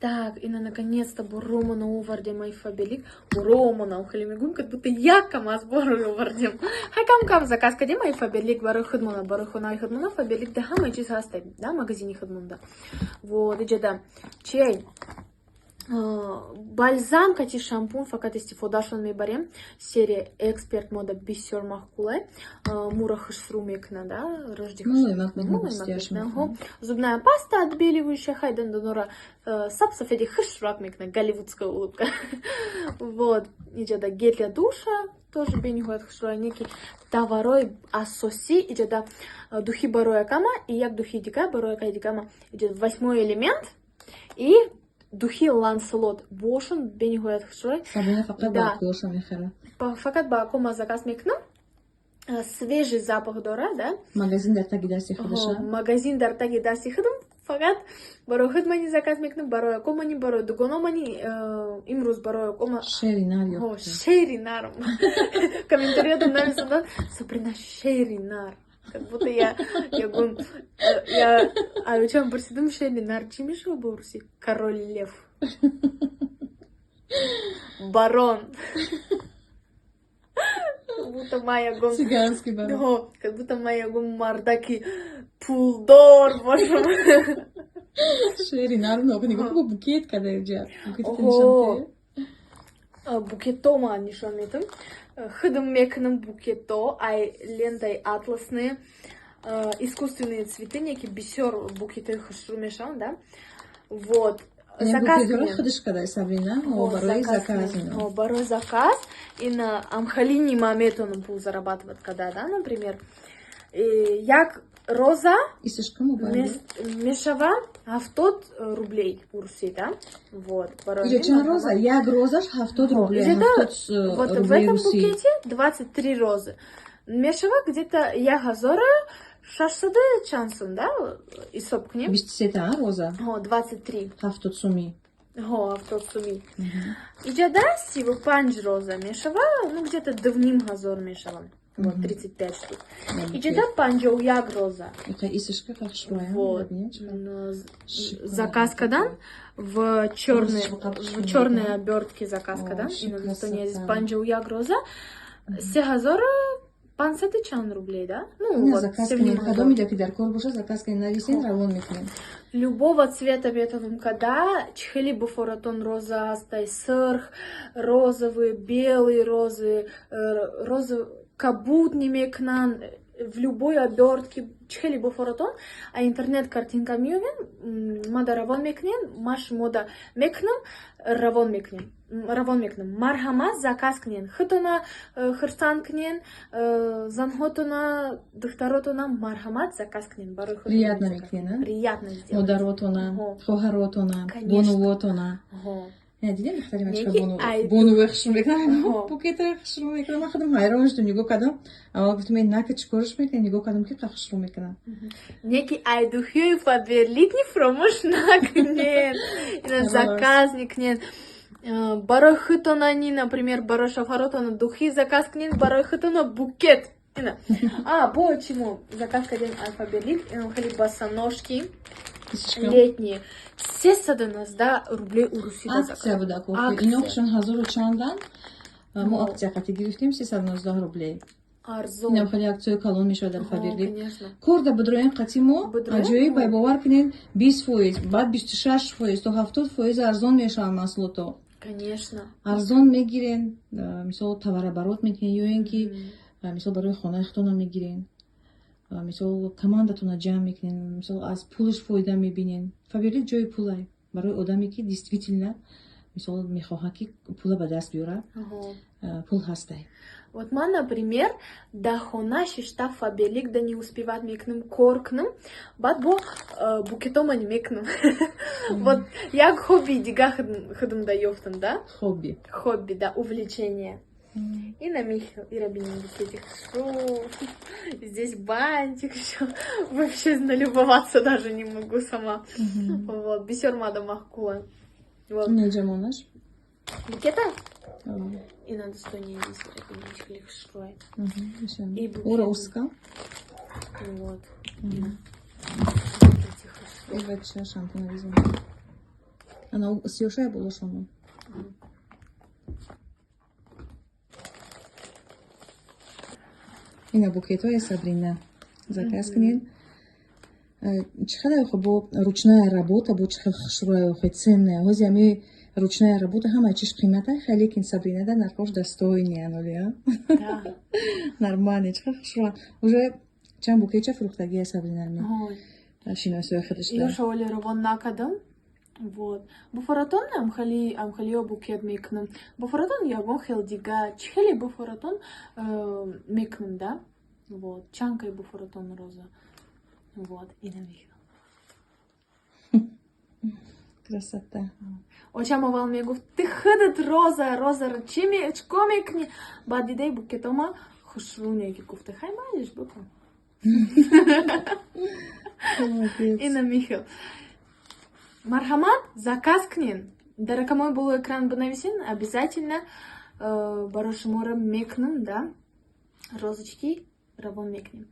Так, ина, наконец-то боромона овардем ай Фаберлик. Боромона, хеле мегӯем, как будто якам аз борой овардем. Хай, кам кам заказ кардем ай Фаберлик барои худмона, барои хонаи худмона. Фаберлик да ҳамаи чиз ҳаста, да, магазини худмонда. Вот, иҷада чиай? Бальзам кати шампунь, фақат истифодашон мебарем. Серия Эксперт мода бисёр маъқулай. Мура хушрӯ мекунад, да, рожди. Зубная паста отбеливающая, хай, дандонора сап сафеди хушрӯак мекунад, голливудская улыбка. Вот, иҷада гель для душа тоже бениҳоят хушрӯа. Неки товарои асосӣ иҷада духи барои акама и як духи дигар барои акаи дигама. Иҷада Восьмой элемент и духи Ланселот бошун бениҳоят хушрӯй. Сабина фақат ба акоша мехарад. Фақат ба ако ма заказ мекунам. Свежий запах дорад, да. Магазин дар таги дасти худаша. Магазин дар таги дасти худам, фақат барои худ мани заказ мекунам, барои ако мани, барои дугоно мани. Имрӯз барои акома Шери нар ёфта. Шери нарм. Комментариётон нависондан: «Сабрина шери нар», как будто я ягон я аючам пурсидум, шери нар чӣ мешава ба русӣ? Король лев, барон, как будто ма ягон Цыганский барон. Как будто ма ягон мардаки пулдор бошам. Шери нарм. Нигоҳ кун, букет када ҷа, букет нишон. Букето ма нишон метам. Хидм мекунам букето ай лентай атласные, искусственные цветы, неки бисёр букетои хушрӯ мешаванд, да. Вот, заказ худаш кадай Сабрина, барои заказ. Барои заказ. Ина амхалини ма метавонам пул зарабатывать када, да. Например, як роза мешава 70 рублей урусӣ, да. Вот. Иҷо чанд роза? Як розаш 70 рублей. Вот в этом букете 23 розы мешава, где-то 1600 чанд сум, да, ҳисоб кунем. 23-та роза. Ҳо, 23. 70 сумӣ. Ҳо, 70 сумӣ. Иҷада 35 роза мешава, ну, где-то 2500 мешава. Вот, 35 штук. Иҷада 51 роза. Вот. Заказ кадан в черной обертке заказ кадан. 51 роза. 3500 чанд рублей, да? Ну, вот, заказ кунем. Кадомида ки дар кор боша, заказ кунем, нависен, равон мекунем. Любого цвета метавонам када, чихели буфоратон роза ҳастай, сырх, розовые, белые розы, розы кабуд немекунанд, в любой обертке, чихели буфоратон, а интернет картинка меёвем, мада равон мекунем, ма шумода мекунам, равон мекунем, равон мекунам. Марҳамат, заказ кунен, худтона хурсанд кунен, занҳотона, духтаротона. Марҳамат, заказ кунен барои худ. Приятно мекунен. Приятно сделать. Модаротона, хоҳаротона, бонувотона. Дидем, духтари мачка бонуве хушрӯ мекунам, букета хушрӯ мекунам. Ман худам ҳайрон шудам, нигоҳ кардам. Аввал гуфтам, ин нака чӣ корш мекунам, нигоҳ кардам, ки хушрӯ мекунам. Неки ай духиёи Фаберлик фаромӯш накунед, ина заказ мекунед барои худтонани, например, барои шавҳаротона духи заказ кунед, барои худтона букет. Ина а бо чимо заказ кардем ай Фаберлик? Хеле босоножки летние, 319 рублей урусӣ. Акция буда. Ино хушон ҳазору чандан, мо акция қати гирифтем, 319 рублей. Арзон. Инам хеле акцияи калон мешавад дар Фаберлик. Корда будроем қати мо аҷоиб, бай, бовар кунед, 20%, баъд 26%, то 70% арзон мешавад маҳсулото. Конечно. Арзон мегирен, мисол, товарооборот мекунен ё ин ки, мисол, барои хонаи худтона мегирен, мисол, командатона ҷамъ мекунен, мисол, аз пулаш фоида мебинен. Фаберлик ҷои пулай барои одаме ки действительно, мисол, мехоҳад ки пула ба даст биёрад, пул ҳастай. Вот ман, например, да хона шишта Фаберлик да не успевать мекунам, кор кунам, баъд бо букетомани мекунам. Вот як хобби дига худам да ёфтам, да? Хобби. Хобби, да, увлечение. И на Михил, и Рабини букетик. Здесь бантик еще. Вообще налюбоваться даже не могу сама. Вот, бисёр мада маъқула. Вот. Неҷамонаш? Букета? И на достоне здесь. И букет. Ура, уска. Вот. И бача шампунь. Ана сиёшая болошоно. Ина букетҳои Сабрина, заказ кунед. Чӣ қадар хо бо ручная работа, бо чӣ хел хушрӯя, охе ценная. Ҳози ами ручная работа ҳама чиз қимата, хеле, лекин Сабринада нархош достойный аноли, а? Да. Нормально, чӣ хел хушрӯя. Уже чанд букетча фурӯхтагия Сабрина ами Ой. шиносои худаш да. Ёша оли равон накардам. Вот. Буфаратон амхали амхалиё букет мекунам. Буфаратон ягон хел дига. Чӣ хеле буфаратон мекунам, да? Вот. Чанд кай буфаратон роза. Вот. Ина мехел. Красота. Очам аввал мегуфт: «Ты худат роза, розаро чӣ чико мекунӣ?» Баъд дидаи букетома хушрӯ неки, гуфта: «Хай, майлиш, бикун». Молодец. Ина михел. Марҳамат, заказ кунен. Дар рақамҳои болои экран бинависен, обязательно барои шуморо мекунам, да? Розочки равон мекунем.